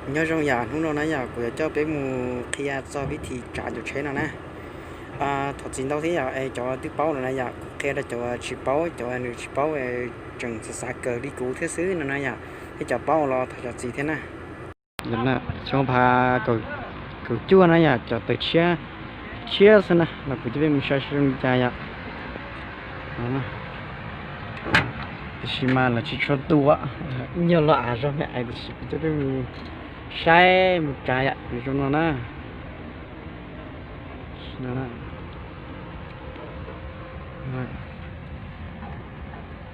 Nyob zoo yom, hnub no na yom, kuv yuav coj peb mus qhia txog vib thim tsav cov tsheb no na. Thov txim ntau thiab yom, es cov twb paub lawm na yom, kuv qhia rau cov tsis paub, cov nws tsis paub tseem xav xav kawg li kuv thiab xwb no na yom, thiab cov paub los thov zam txim thiab na. Xyoo phav kaum cuaj na yom, cov tawm tshiab tshiab xwb na, los kuv coj peb mus saib zoo li cas yom. Tiam sis mas lawv tsis tshua tu, ib nyuag loj av zog me ais, tiam sis kuv coj peb mus saib mus tsav yom, zoo no na.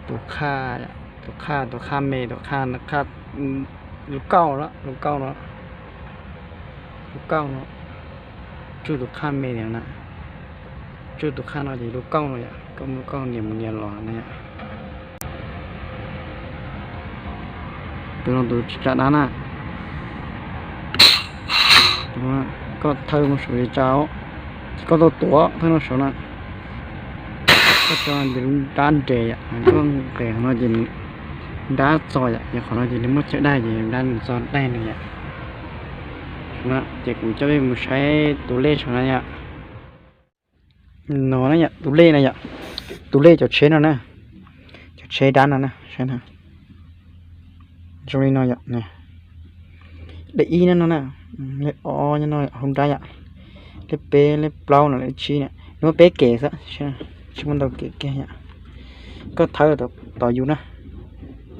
Tus qhaj, tus qhaj, tus qhaj me, tus qhaj, lub kauj, lub kauj no, lub kauj no, tsuj tus qhaj me na, tsuj tus qhaj no ces lub kauj no yom, koj muab lub kauj nias mus nias los na yom. Tus no tus tsis tsav dab na. Koj thawb no saum li tsav, ces koj tuaj tuav thawb no saum na. Koj tso ces lub dab nres yom, koj nqes qhov no ces nws dab txog yom, ces qhov no ces nws muab chaw daig ces dab nws txog daig nws yom. Ces kuv coj peb mus saib tus lej saum na yom. No na yom, tus lej na yom, tus lej cov tsheb no na, cov tsheb dab no na, saib na. Zoo li no yom, lej ib na no na, lej ob nyob no hauv nrab yom, lej peb lej plaub no lej tsib na, nws muaj peb kem xwb, tsis muaj ntau kem kiag yom. Koj thawb tos yus na,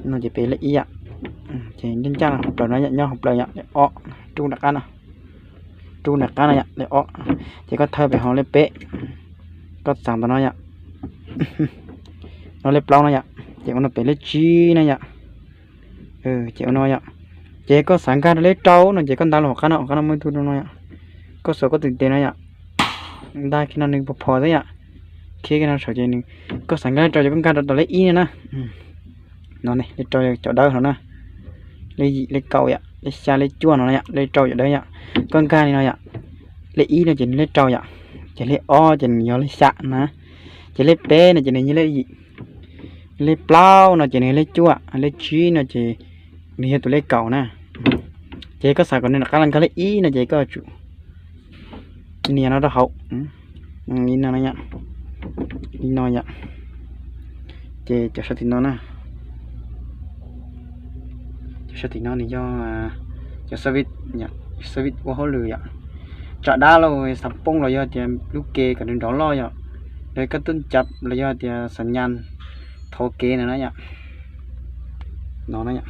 no ces pem lej ib yom, ces ncaj ncaj hauv plawv no yom, nyob hauv plawv yom, lej ob, rub nram qab no, rub nram qab no yom, lej ob, ces koj thawb pem hauv lej peb, koj txav ntawm no yom, no lej plaub no yom, ces ua no pem lej tsib na yom. Ces ua no yom, ces koj xav nkag rau lej rau no ces koj nta los hauv qab no, hauv qab no muaj ib tug no yom, koj xuas koj tus tes no yom, nta kiag no nws pos phom xwb yom, khiav kiag no saum ces nws, koj xav nkag lej rau ces koj nkag rau tom lej ib no na. No ne, lej rau cov dawb no na, lej yim lej kaum yom, lej xya lej cuaj no yom, lej rau cov dawb yom, koj nkag li no yom, lej ib no ces nws lej rau yom, ces lej ob ces nws yog lej xya na, ces lej peb no ces nws yog lej yim, lej plaub no ces nws yog lej cuaj, lej tsib no ces nws yog tus lej kaum na. Ces koj xav kom nws rov qab los nkag lej ib no ces koj tsum nias no rau hauv li no, li no yom. Ces cov sab tim no na, cov sab tim no nws yog cov service, service ua hauj lwm yom. Tsam dab los xav poob los yog tias lub kev kom nws nrov loj yom, los kab tuj cav los yog tias xav nyas thov kev na yom. No, lub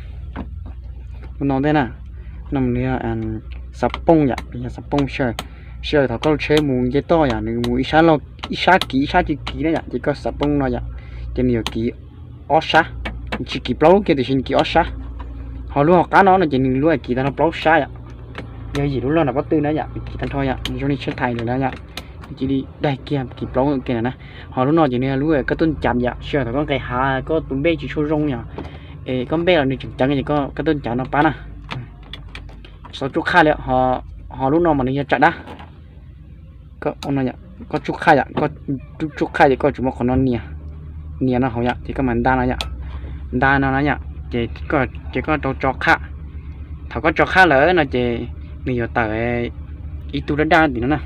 no ntej na, no nws yog xav poob yom, yog xav poob sij hawm thaum koj lub tsheb mus nce toj yom, nws mus ib sab kiv ib sab tsis kiv na yom, ces koj xav poob no yom, ces nws yuav kiv ob sab, tsis kiv plaub lub kiag tiam sis nws kiv ob sab. Ho lub hauv qab no no ces nws lub kiv tag nrho plaub sab yom. Yog yim lub loj nram pob tw na yom, kiv tag nrho yom, zoo li tsheb thais lawm na yom, cia li daig kiag kiv plaub kiag na. Ho lub no ces nws yog lub kab tuj cav yom, sij hawm thaum koj nqes hav koj tus npej tsis tshua zoo yom, es koj npej los nws tseem ceev ces koj kab tuj cav no pab na. Txhob tsuj qhaj li, ho lub no mas nws yog tsam dab. Koj tsuj qhaj yom, koj tsuj qhaj ces koj tsum muab qhov no nias, nias no hauv yom, ces koj mam nta no yom, nta no na yom, ces koj rau tso qhaj. Thaum koj tso qhaj lawm no ces nws yuav tawm ib tug daj daj tim no na.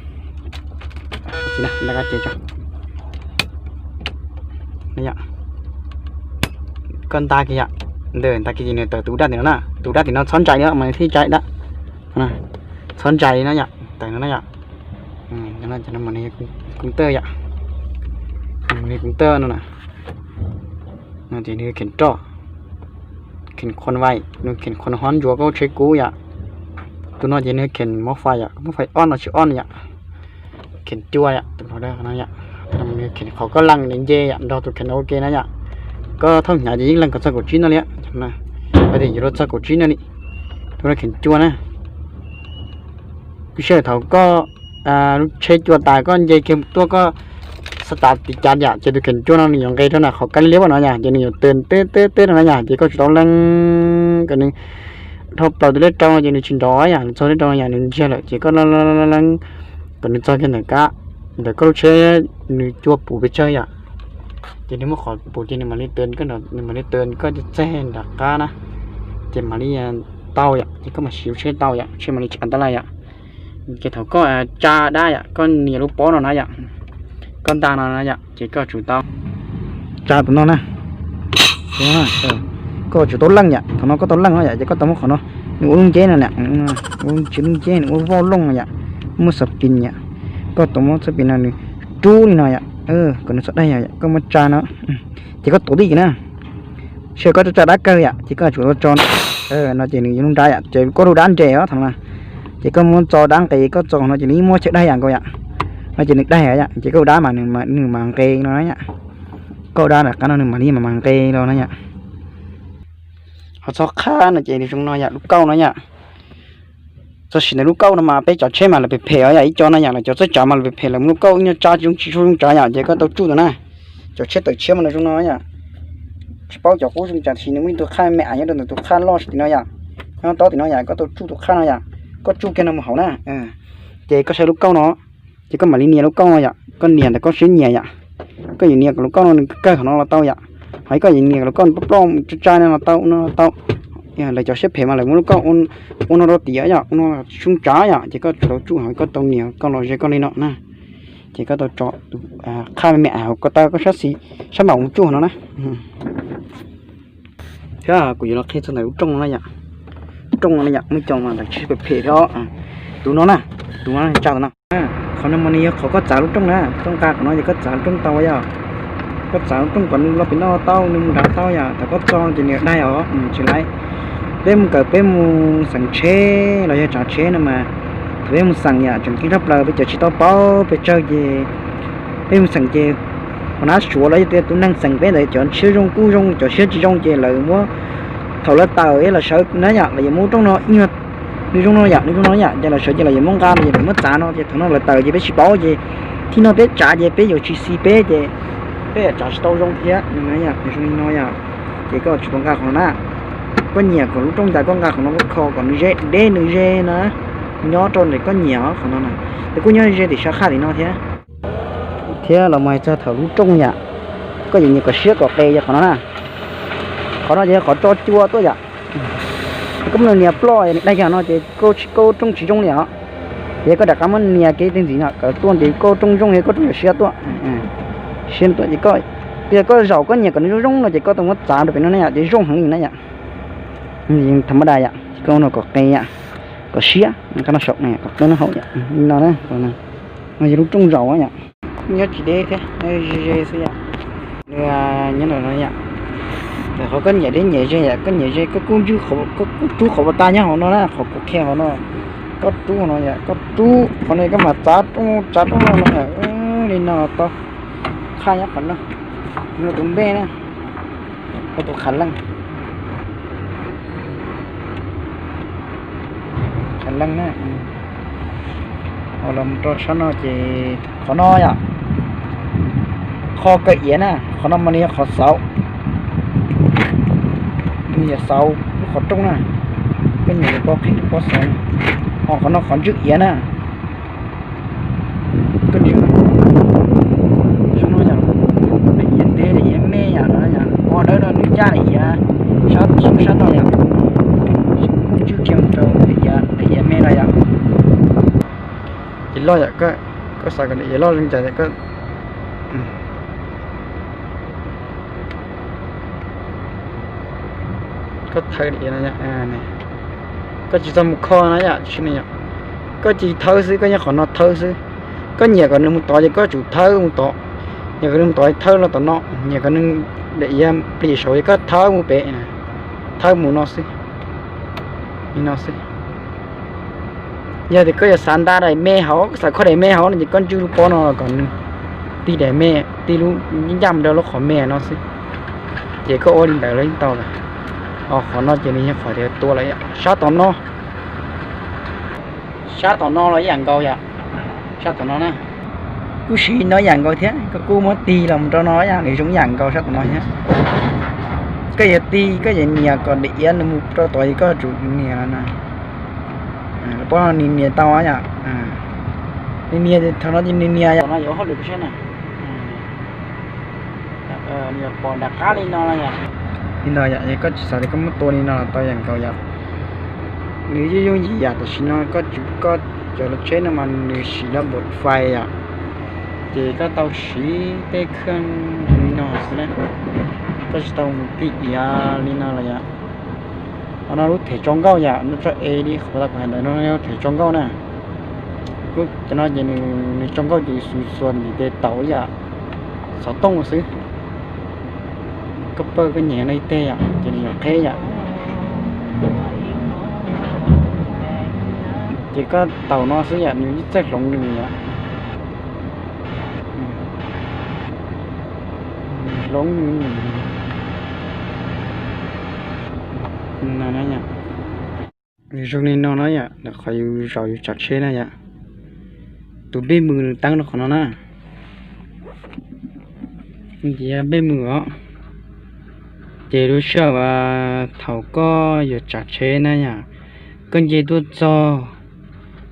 Koj nta kiag yom, ntawm nta kiag ces nws tawm tus daj tim no na, tus daj tim no txhob ntsais li mas nws thiaj ntsais dab. Txhob ntsais li na yom, tawm no na yom. Cov no mas nws yog koos tawj yom, nws koos tawj no na. No ces nws kheem roj, kheem qhuas vais, nws kheem qhuas hob ntsuas koj tsheb kub yom. Tus no ces nws kheem mov fais yom, mov fais ob no tsis ob yom. Kheem cua yom, tus no yom. Kheem qhov koj lees nws nce yom, nrog tus kheem ua ke na yom. Koj thauj hnyav ces yeej lees kom txog kaum tsib no li. Tias yuav rau txog kaum tsib no li. Tus no kheem cua na. Sij hawm thaum koj lub tsheb cua tas koj nce kiag tuaj koj xav tav tiv cav yom, ces tus kheem cua no nws yuav nqes rau nram qhov kab liab liab no yom, ces nws yuav tw teb teb teb no na yom, ces koj tsum tau lees kom nws dhau plaws tus lej rau no ces nws tsis nrov yom, nws txog lej rau no yom nws ntsiag lawm ces koj lees lees kom nws txog kiag ntawm kab, ntawm koj lub tsheb nws cua puv pes tsawg yom, ces nws muaj qhov puv ces nws mam li tw, nws mam li tw koj txeg nram qab na, ces mam li Tau yom, ces koj mam siv lub tsheb tau yom, tsheb mam li tsa tab laj yom. Ces thaum koj tsa dab yom, koj nias lub pob no na yom, koj nta no na yom, ces koj tsum tau tsa tus no na. Koj tsum tau leej yom, thaum no koj tau leej no yom, ces koj tau muab qhov no, nws ua lub nceb no na, ua tsis lub nceb, nws ua voj looj no yom, muaj xas pis yom, koj tau muab xas pis no nws rub li no yom, kom nws txhob daig yom, koj muab tsa no, ces koj tuav tib na. Seb koj tsa dab kawg yom, ces koj tsum tau tso no ces nws yuav lub nrab yom, ces koj ua dab nres os thaum no. Ces koj muab tso dab nqes, koj tso no ces nws yeej muaj chaw daig yam nkaus yom. No ces nws daig yom, ces koj ua dab mas nws mam nqes no na yom. Koj ua dab nram qab no nws mam li mam nqes los na yom. Ho txhob qhab no ces nws zoo no yom, lub kauj no yom. Txog sim ntawd lub kauj no mas peb cov tsheb mas lawv phem phem os yom, ib co no yom, lawv cov txawj tsav mas lawv phem phem, lawv muab lub kauj ib nyuag tsa tsis zoo tsis zoo tsav yom, ces koj tau tsuj tus na. Cov tsheb tawm tshiab mas nws zoo no yom. Tsis paub cov qub zoo tsav, sim nws muaj ib tug qhaj me me nyob rau ntawm tus qhaj loj tib no yom. Nyob tob tim no yom, koj tau tsuj tus qhaj no yom. Koj tsuj kiag no mus hauv na. Ces koj saib lub kauj no, ces koj mam li nias lub kauj no yom, koj nias ntawm koj siab nyiam yom. Koj yuav nias kom lub kauj no nws kawg qhov no los tau yom. Ho koj yuav nias kom lub kauj ploj ploj tsa tsa no los tau, no los tau. Lawv cov siab phem mas lawv muab lub kauj ua no rau tim yom, ua no zoo tsav yom, ces koj tsum tau tsuj, ho koj tau nias koj los ze koj li no na. Ces koj tau tso tus qhaj me me hauv ko taw koj sab xis, sab npaum mus tsuj no na. Thiab kuv yuav los qhia txog ntawm lub rooj no na yom. Lub rooj no na yom, muaj cov mas lawv tsis phem phem thiab. Tus no na, tus no tsa tus no. Qhov no mas nws yog qhov koj txav lub rooj na, koj nqa qhov no ces koj txav lub rooj tau yom. Koj txav lub rooj kom nws los pem no tau, nws mus nrad tau yom, thaum koj txo ces nws daig os, tsis laib. Peb mus kawm peb mus xeem tsheb los yog tsav tsheb no mas, thaum peb mus xeem yom tseem ceeb tshaj plaws, peb cov tsis tau paub pes tsawg ces peb mus xeem ces qhov nab suav los yog tias tus neeg xeem peb ntawd cov siab zoo kuj zoo, cov siab tsis zoo ces lawv muab, thaum lawv tawm los sawv na yom, lawv yuav muab rooj no ib nyuag, nws zoo no yom, nws zoo no yom, ces lawv sawv ces lawv yuav muab nqa no ces lawv muab txav no ces thaum no lawv tawm ces peb tsis paub ces thib no peb tsav ces peb yuav tsis xis peb ces peb yuav tsav tsis tau zoo thiab no yom, nws zoo li no yom. Ces koj tsum tau nqa qhov no na. Koj nyiam kom lub rooj cas koj nqa qhov no koj kho kom nws ze deb nws ze na, nyob rau ntawm koj nyiam qhov no na. Ces kuj nyob ze tim sab qhaj tim no thiab. Thiab los mus hais txog thaum lub rooj yom, koj yuav nyiam kom siab kom qes yog qhov no na. Qhov no ces yog qhov tso cua tuaj yom. Koj muab nias ploj nws daig kiag no ces koj rooj tsis zoo li os. Ces koj rov qab muab nias kev tej ntxiv no kom tuaj ntev koj rooj zoo thiab koj rooj yuav siab tuaj. Siab tuaj ces koj, yog koj zaum koj nyiam kom nws zoo zoo no ces koj tau muab txav rau pem no na yom, ces zoo heev li na yom. Tham mab da yom, ces koj no kom qes yom, kom siab, qab no saum kom qes no hauv yom, li no na. No yog lub rooj zaum yom. Nyob tsis deb thiab, ze ze xwb yom. Nyob ntawm no yom. Qhov koj nyiam deb nyiam ze yom, koj nyiam ze koj kuj ntswj, koj kuj rub qhov pas tas nyob hauv no na, qhov kuv qhia hauv no. Koj rub no yom, koj rub qhov no koj mam txav rooj, txav rooj no no, li no tau. Qhaj nyob qhov no, no tus npej na, tus qhav leej, qhav leej na. Los rau sab no ces qhov no yom, qhov kawm iav na, qhov no mas nws yog qhov xauv, nws yog xauv lub qhov rooj na. Koj nyiam lub pob qhib lub pob xauv, ho qhov no qhov ntswj iav na. Koj ntswj, zoo no yom, daim iav teb daim iav me yom, no yom, pom dawb no nws ncaj daim iav sab, sab no yom, ntswj kiag rau daim iav me no yom. Ces loj yom, koj xav kom daim iav loj zoo cas koj, koj thawb daim iav no, koj tsis txhob mus kho na yom, koj tsis thawb xwb, koj nyob qhov no thawb xwb. Koj nyiam kom nws mus tod ces koj tsum thawb mus tod, nyiam kom nws mus tod thawb los tom no, nyiam kom nws daim iav plis saud ces koj thawb mus pem, thawb mus no xwb, li no xwb. Yog tias koj yuav xav nta daim me hauv, koj xav kho daim me hauv no ces koj ntswj lub pob no los kom nws tig daim me, tig lub ncaj mus rau lub qhov me no xwb. Ces koj ua li ntawd los yeej tau lawm. Ho qhov no ces nws yog qhov tias tua lawm yom, sab tom no. Sab tom no los ib yam nkaus yom, sab tom no na. Kuj siv no ib yam nkaus thiab, koj kuj muab tig los mus rau no yom, nws zoo ib yam nkaus sab tom no thiab. Koj yuav tig, koj yuav nias kom daim iav nws mus rau tod es koj tsum nias no na. Lub pob no nws nias tau yom. Nws nias, thaum no ces nws nias yom, no yuav hauj lwm saib na. Pom nram qab li no yom. Li no yom, koj tsis xav tias koj muab tua li no los tau yam nkaus yom. Nws yeej yooj yim yam tam sim no koj tsis, koj cov lub tsheb no mas nws siv lub npam fais yom, ces koj tau siv tej kheej li no xwb na, koj tsis tau mus tib iav li no los yom. Qhov no lub them tso nkauj yom, no tso e li qhov tau kuv hais ntawd no lub them tso nkauj na. Lub cov no ces nws tso nkauj ces xus xuas ntim tes taus yom, xov tooj xwb. Koj pawj koj nyem no ib teg yom ces nws yuav qheb yom. Ces koj taus no xwb yom, nws yeej txawj hloov nws yom. Hloov nws zoo li no na yom, ntawm qhov yus zaum yus tsav tsheb na yom. Tus npej mws nws teeb rau qhov no na. Ces yog npej mws os, ces lub sij hawm thaum koj yuav tsav tsheb na yom, koj nce tuaj txog,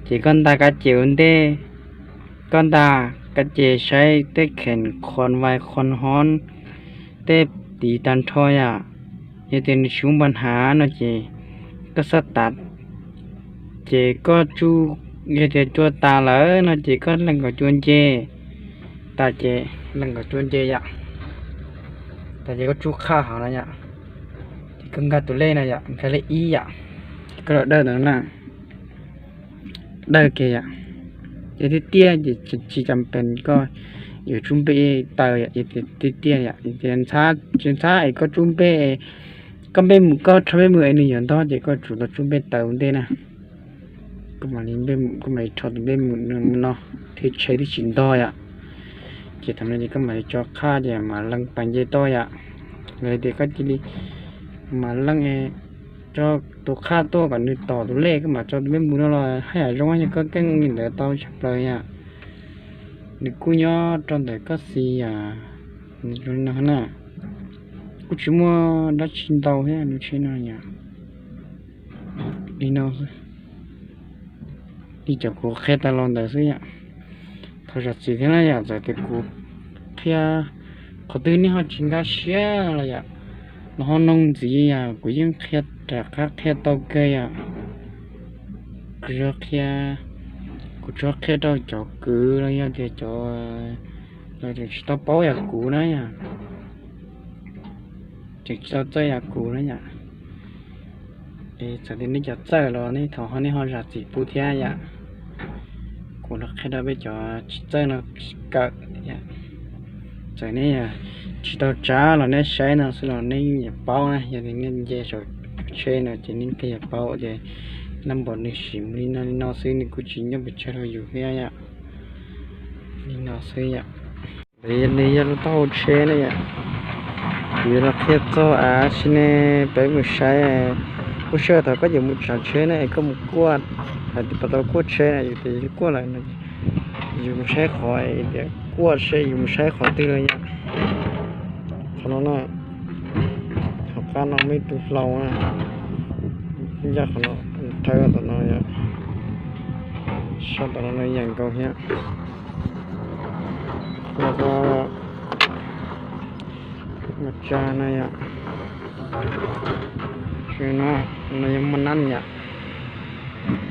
ces koj nta kab ces ua ntej, koj nta kab ces saib tej kheem qhov vais qhov hov, tej tiv tag nrho yom. Yog tias nws tsis muaj npa hav no ces koj xav tas, ces koj tsuj, yog tias cua tas lawm no ces koj leej nkaus cua nce, tas ces leej nkaus cua nce yom, tas ces koj tsuj qhaj hov no yom, ces koj nkag tus lej no yom, nkag lej ib yom, ces koj los dawj ntawd na, dawj kiag yom. Ces tiaj tiaj ces tsis cam pees koj yuav tsub npej taws yom, tiaj tiaj yom, ces tsis ntxhab es koj tsub npej, koj npej mus, koj rho npej mus es nws yuav ntog ces koj tsum tau tsub npej taws ua ntej na. Koj mam li, koj mam li rho tus npej mus no thiab tsheb thiaj tsis ntog yom. Ces thaum no ces koj mam li tso qhaj ces mam leej pas nce tuaj yom. Los tias koj cia li mam leej tso tus qhaj tuaj kom nws tom tus lej, koj mam tso tus npej mus no los haj yam zoo, yog koj keej li ntawd tau tshaj plaws yom. Nws kuj nyob rau ntawm koj xis yom. Nws zoo li no na. Kuj tsis muaj dab tsi ntau thiab, lub tsheb no yom. Li no xwb, li cov kuv qhia tas los ntawd xwb yom. Thov zam txim thiab na yom, txawm tias kuv qhia qhov twg nej ho tsis nkag siab los yom, los ho noog ntxiv yom, kuv yeej qhia rov qab qhia tau kawg yom. Kuv tsuas qhia, kuv tsuas qhia rau cov kwv los yog tias cov los tseem tsis tau paub yam kuv na yom, tseem tsis tau txawj yam kuv na yom. Es txawm tias nej cov txawj los nej thov ho, nej ho zam txim pub thiab yom. Kuv los qhia rau peb cov tsis txawj no kawm. Txawm nej tsis tau tsav los nej saib no xwb los nej yeej yuav paub na, yog tias nej nce saum tsheb no ces nej yeej yuav paub tias lub npam nws siv li no li no xwb, nws kuj tsis nyuaj pes tsawg rau yus thiab yom. Li no xwb yom. Ntawd nws yog lub taub hau tsheb na yom. Kuv yuav los qhia txog av tsi ne, peb mus saib. Lub sij hawm thaum koj yuav mus tsav tsheb na es koj mus kuaj, hais tias puas tau kuaj tsheb na, yus tias yus kuaj lawm no, yus mus saib qhov tias kuaj tsheb, yus mus saib qhov twg los yom. Qhov no na, hauv qab no muaj ib tug hlau na, ncaj qhov no, thawb tom no yom. Sab tom no no yeej nkaus thiab. Qhov no, tsa no yom. No, no yog muaj nab yom.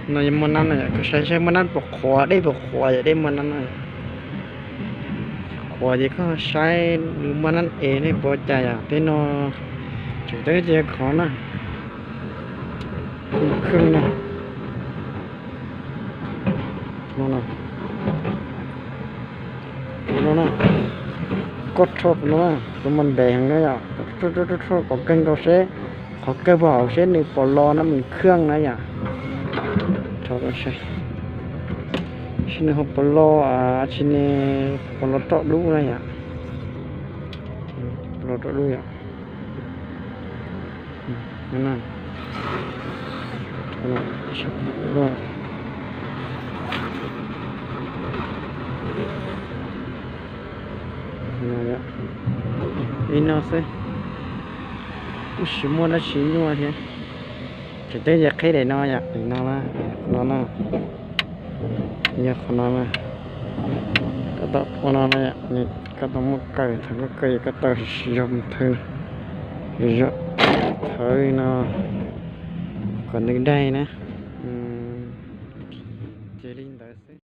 No yog muaj nab no yom, koj saib saib muaj nab puas qhuav, dej puas qhuav yom, dej muaj nab no yom. Qhuav ces koj saib muaj nab es nej puas cas yom, tej no tseem ceeb ces khov na. Khwj na. No na. Tus no na, koj rho tus no na, tus mas ntev heev na yom, rho rho rho kom kawg nkaus seb, qhov kawg puas haum seb nws puas lo na, nws khwj na yom. Rho seb nws ho puas lo, tsis ne, puas lo roj dub na yom. Puas lo roj dub yom. Li no xwb, kuj tsis muaj dab tsi nyuaj thiab. Tseem ceeb ces qheb daim no yom, daim no na, qhov no na, yog qhov no na. Koj tau ua no na, koj tau muab kaw, thaum koj kaw koj tau zog mus thawb, zog thawb no kom nws daig na. li ntawd xwb.